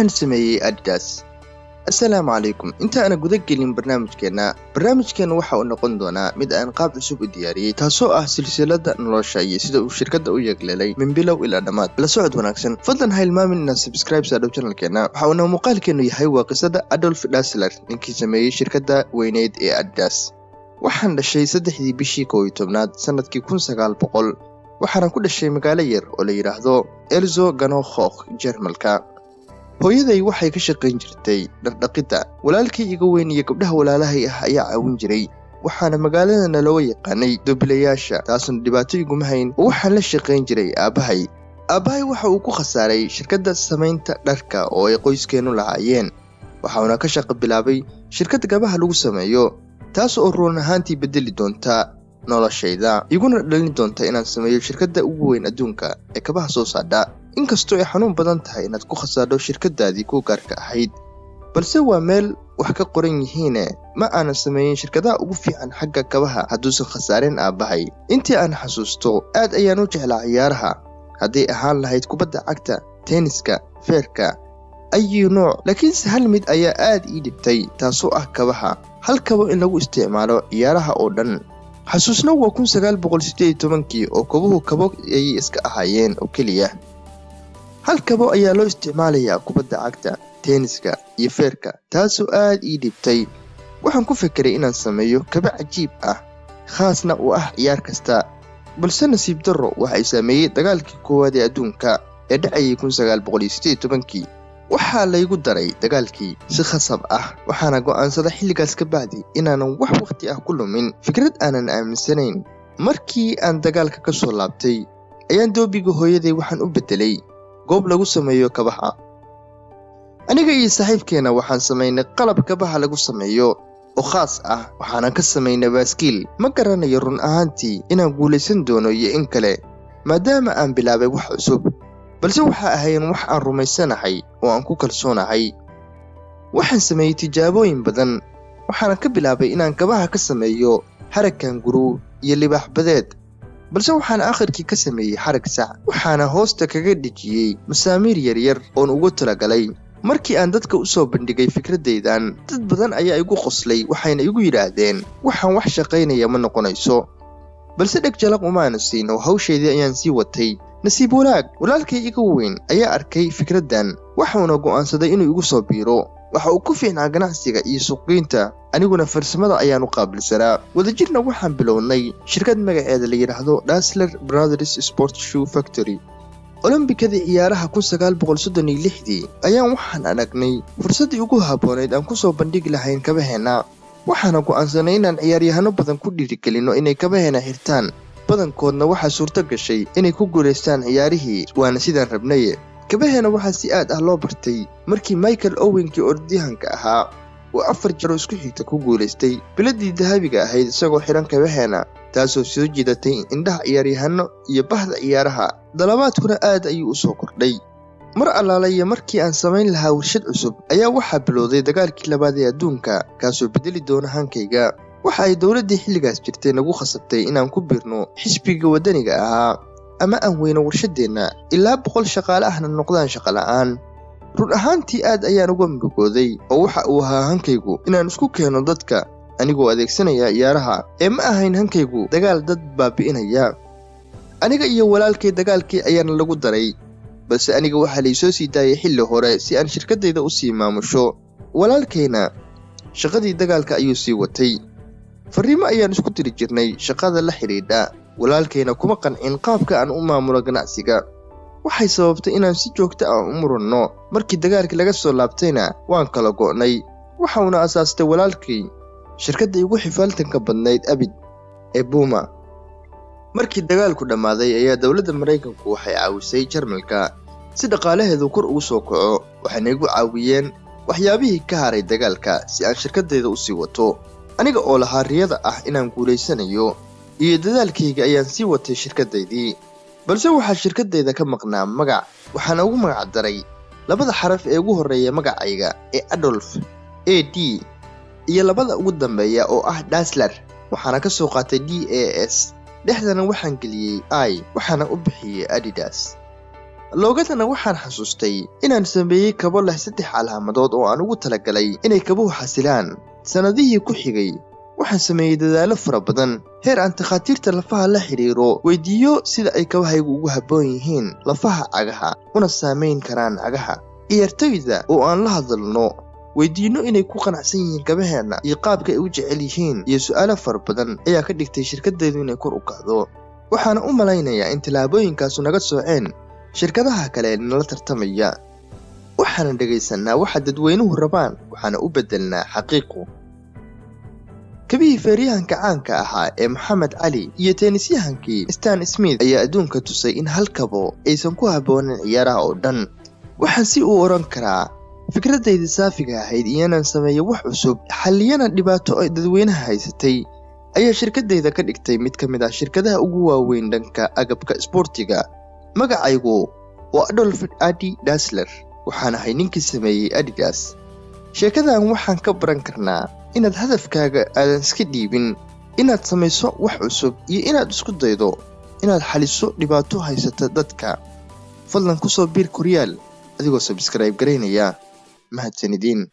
Waxaan sameeyey Adidas. Assalaamu calaykum. Inta aana guda gelin barnaamijkeenna, barnaamijkeenna waxa uu noqon doonaa mid aan qaab cusub u diyaariyey, taasoo ah silsilada nolosha iyo sida uu shirkadda u yeegleelay min bilow ilaa dhammaad. La socod wanaagsan. Fadlan ha ilmaamin inaad subscribe saadhow channelkeena. Waxa uuna muuqaalkeennu yahay waa qisada Adolf Dassler, ninkii sameeyey shirkadda weyneyd ee Adidas. Waxaan dhashay 3dii bishii 11aad sanadkii 1900, waxaana ku dhashay magaalo yar oo la yidhaahdo Herzogenaurach, Jermalka. Hooyaday waxay ka shaqayn jirtay dhardhaqidda. Walaalkay iga weyn iyo gabdhaha walaalahay ah ayaa caawin jiray, waxaana magaaladana looga yaqaanay dobilayaasha. Taasuna dhibaato iguma hayn oo waxaan la shaqayn jiray aabbahay. Aabbahay waxa uu ku khasaaray shirkadda samaynta dharka oo ay qoyskeennu lahaayeen, waxauna ka shaqo bilaabay shirkadda kabaha lagu sameeyo, taas oo run ahaantii bedeli doonta noloshayda, iguna dhalin doonta inaan sameeyo shirkadda ugu weyn adduunka ee kabaha soo saadha. Inkastoo ay xanuun badan tahay inaad ku khasaadho shirkadaadii ku gaarka ahayd, balse waa meel wax ka qoran yihiine ma aanan sameeyin shirkadaha ugu fiican xagga kabaha hadduusan khasaareen aabbahay. Intii aan xasuusto, aad ayaan u jeclaa ciyaaraha, hadday ahaan lahayd kubadda cagta, tenniska, feerka, ayu nooc. Laakiinse hal mid ayaa aad ii dhibtay, taasoo ah kabaha. Hal kabo in lagu isticmaalo ciyaaraha oo dhan. Xasuusna waa 1918kii oo kabuhu kabo ayay iska ahaayeen oo keliya. Hal kabo ayaa loo isticmaalayaa kubadda cagta, tenniska iyo feerka, taasoo aad ii dhibtay. Waxaan ku fekeray inaan sameeyo kaba cajiib ah, khaasna u ah ciyaar kasta. Balse nasiib darro, waxa ay saameeyey dagaalkii koowaad ee adduunka ee dhacayay 1918kii. Waxaa laygu daray dagaalkii si khasab ah, waxaana go'aansaday xilligaas ka bacdi inaanan wax wakhti ah ku lumin fikrad aanan aaminsanayn. Markii aan dagaalka ka soo laabtay ayaan doobiga hooyaday waxaan u beddelay goob lagu sameeyo kabaha. Aniga iyo saaxiibkeenna waxaan samaynay qalab kabaha lagu sameeyo oo khaas ah, waxaanan ka samaynay baaskiil. Ma garanayo run ahaantii inaan guulaysan doono iyo in kale, maadaama aan bilaabay wax cusub, balse waxa ahayn wax aan rumaysanahay oo aan ku kalsoonahay. Waxaan sameeyey tijaabooyin badan, waxaana ka bilaabay inaan kabaha ka sameeyo harag kanguru iyo libaax badeed, balse waxaan aakhirkii ka sameeyey xarag sac, waxaana hoosta kaga dhejiyey masaamiir yaryar oon ugu talagalay. Markii aan dadka u soo bandhigay fikraddaydan, dad badan ayaa igu qoslay, waxayna igu yidhaahdeen waxaan wax shaqaynaya ma noqonayso. Balse dheg jalaq umaana siin oo hawshaydii ayaan sii watay. Nasiib wanaag, walaalkay iga weyn ayaa arkay fikraddan, waxuuna go'aansaday inuu igu soo biiro. Waxa uu ku fiicnaa ganacsiga iyo suuqgeynta, aniguna farsamada ayaan u qaabilsanaa. Wadajirna waxaan bilownay shirkad magaceeda la yidhaahdo Dassler Brothers Sport Shoe Factory. Olombikadii ciyaaraha 1936dii ayaan waxaan aragnay fursaddii ugu habboonayd aan ku soo bandhigi lahayn kabaheenna, waxaana go'aansanay inaan ciyaaryahano badan ku dhiirigelinno inay kabaheena xirtaan. Badankoodna waxaa suurto gashay inay ku guulaystaan ciyaarihii, waana sidaan rabnaye. Kabaheena waxaa si aad ah loo bartay markii Michael Owenkii orodyahanka ahaa uu afar jaro isku xigta ku guulaystay biladii dahabiga ahayd isagoo xidhan kabaheena, taasoo soo jiidatay indhaha ciyaaryahano iyo bahda ciyaaraha. Dalabaadkuna aad ayuu u soo kordhay. Mar allaalaya markii aan samayn lahaa warshad cusub ayaa waxaa bilowday dagaalkii labaad ee adduunka, kaasoo bedeli doona hankayga. Waxa ay dowladdii xilligaas jirtay nagu khasabtay inaan ku biirno xisbiga waddaniga ahaa ama aan weyno warshadeenna, ilaa 100 shaqaale ahna noqdaan shaqo la'aan. Run ahaantii aad ayaan uga murugooday, oo waxa uu ahaa hankaygu inaan isku keeno dadka anigoo adeegsanaya ciyaaraha, ee ma ahayn hankaygu dagaal dad baabi'inaya. Aniga iyo walaalkay dagaalkii ayaana lagu daray, balse aniga waxaa laysoo sii daayay xilli hore si aan shirkaddayda u sii maamusho. Walaalkayna shaqadii dagaalka ayuu sii watay. Farriimo ayaan isku diri jirnay shaqada la xidhiidha. Walaalkayna kuma qancin qaabka aan u maamulo ganacsiga. Waxay sababtay inaan si joogto ah u muranno. Markii dagaalkii laga soo laabtayna waan kala go'nay, waxauna asaastay walaalkay shirkadda igu xifaaltanka badnayd abid ee Puma. Markii dagaalku dhammaaday ayaa dowladda Maraykanku waxay caawisay Jarmalka si dhaqaalaheedu kor ugu soo kaco, waxayna igu caawiyeen waxyaabihii ka haray dagaalka si aan shirkaddayda u sii wato. Aniga oo lahaa riyada ah inaan guulaysanayo iyo dadaalkayga ayaan sii watay shirkaddaydii, balse waxaa shirkaddayda ka maqnaa magac. Waxaana ugu magac daray labada xaraf ee ugu horreeya magacayga ee Adolf, A D, iyo labada ugu dambeeya oo ah Dassler. Waxaana ka soo qaatay D A S, dhexdana waxaan geliyey I, waxaana u bixiyey Adidas. Loogadana waxaan xasuustay inaan sameeyey kabo leh 3 calaamadood oo aan ugu talagalay inay kabuhu xasilaan. Sannadihii ku xigay waxaan sameeyey dadaallo fara badan, heer aan takhaatiirta lafaha la xidhiiro, weydiiyo sida ay kabahaygu ugu habboon yihiin lafaha cagaha una saamayn karaan cagaha. Ciyaartoyda oo aan la hadalno, weydiinno inay ku qanacsan yihiin kabaheenna iyo qaabka ay u jecel yihiin, iyo su'aalo fara badan ayaa ka dhigtay shirkaddeedu inay kor u kacdo. Waxaana u malaynayaa in tallaabooyinkaasu naga sooceen shirkadaha kale ee nala tartamaya. Waxaana dhegaysanaa waxa dadweynuhu rabaan, waxaana u beddelnaa xaqiiqo. Kabihii feeryahanka caanka ahaa ee Maxamed Cali iyo teenisyahankii Stan Smith ayaa adduunka tusay in hal kabo aysan ku habboonayn ciyaaraha oo dhan. Waxaan si uu odhan karaa, fikraddayda saafiga ahayd iyo inaan sameeyo wax cusub, xalliyana dhibaato ay dadweynaha haysatay, ayaa shirkaddayda ka dhigtay mid ka mid ah shirkadaha ugu waaweyn dhanka agabka isboortiga. Magacaygu waa Adolf Adi Dassler. Waxaan ahay ninkii sameeyey Adidas. Sheekadan waxaan ka baran karnaa inaad hadafkaaga aadan iska dhiibin, inaad samayso wax cusub iyo inaad isku daydo inaad xaliso dhibaato haysata dadka. Fadlan ku soo biir Koryaal adigoo subscribe garaynaya. Mahadsanidin.